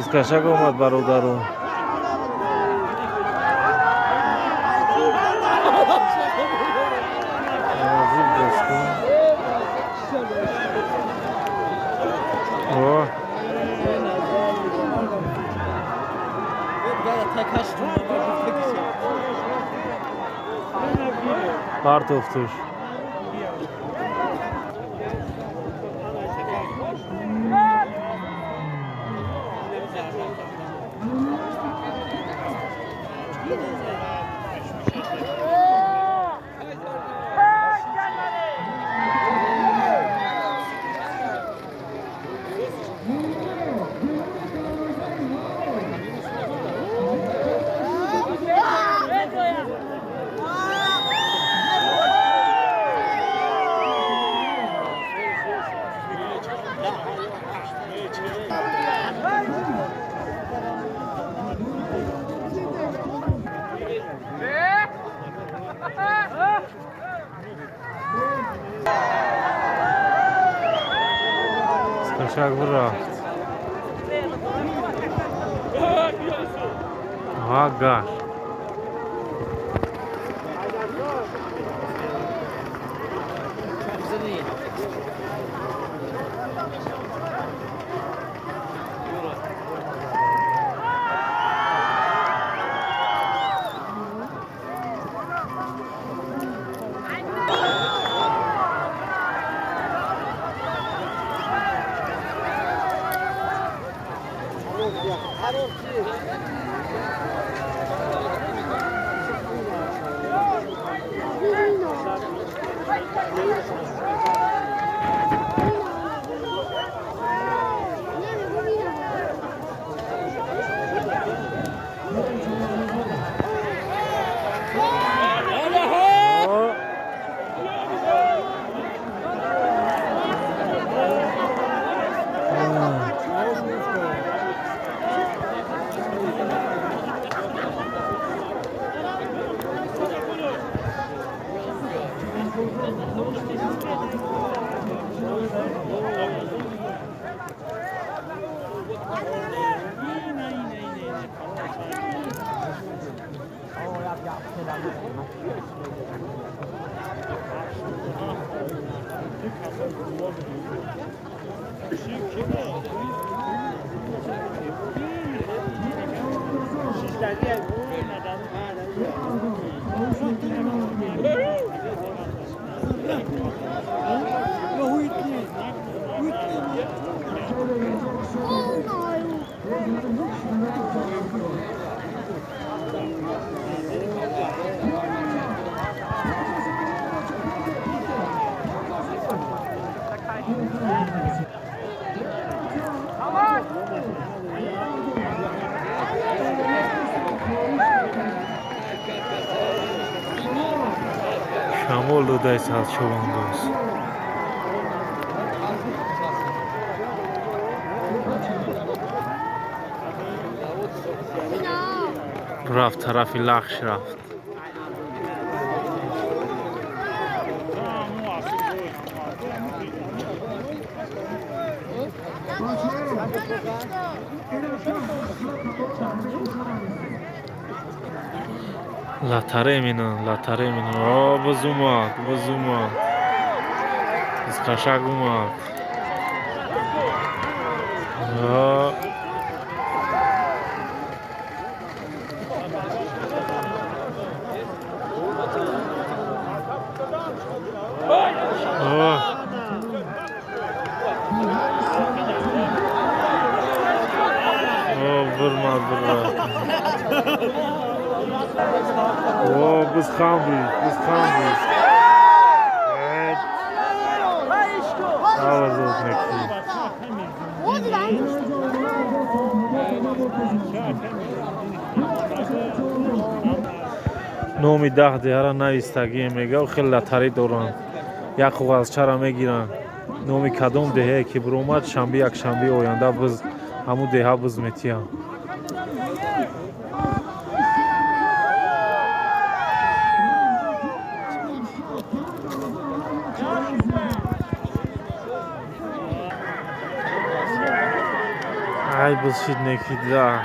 Бузкашак омад, бародарон. Мавзуъ гӯш кун. О, партофтуш. Бузкашак бирафт. Аҳа, гашт. О! Шамол додааст аз човандоз. Рафт, тарафи Лахш рафт. Латаре минан, латаре минан. О, боз омад, боз омад. Бузкашак омад. О. О. О, бирмад, бирмад. О, буз хам буд, буз хам буд. Авазот мекунӣ. Номи 10 деҳара навистагие, мега, хеле латарӣ доранд. Як коғазчара мегиранд. Номи кадом деҳае ки биромад, шанби, якшанбии оянда биз ҳамун деҳа биз метиҳанд. Хай бизшид некида.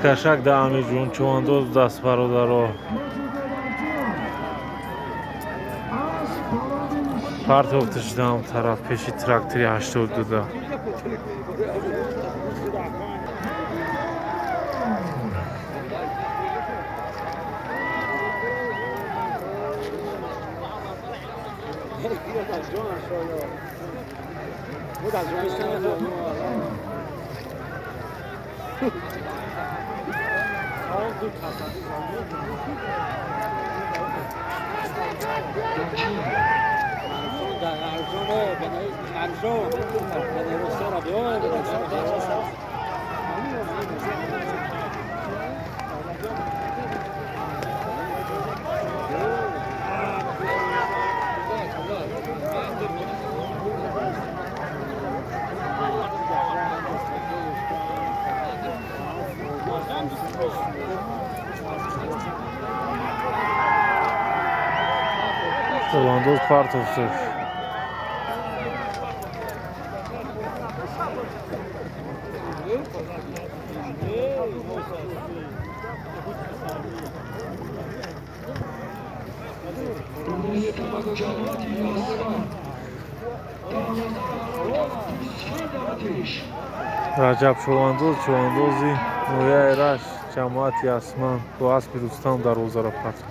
Кашак да Амирҷон чувандоз даст бародаро. Партофта шудам тараф пеши трактори 82 да. Чувандоз партофтуш. Раҷаб чувандоз чувандози ноҳияи Рашт ҷамоати Асман бо аспи Рустам дарвозаро партофт.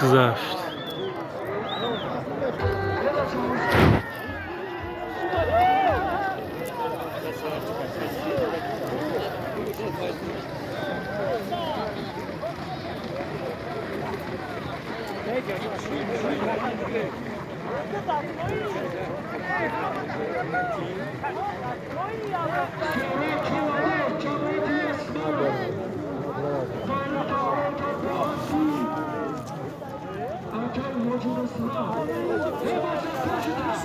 Гузашт.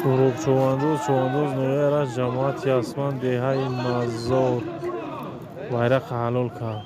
Суҳроб чувандоз чувандоз ноҳияи Рашт ҷамоати Асман деҳаи Мазор байрақа ҳалол кард.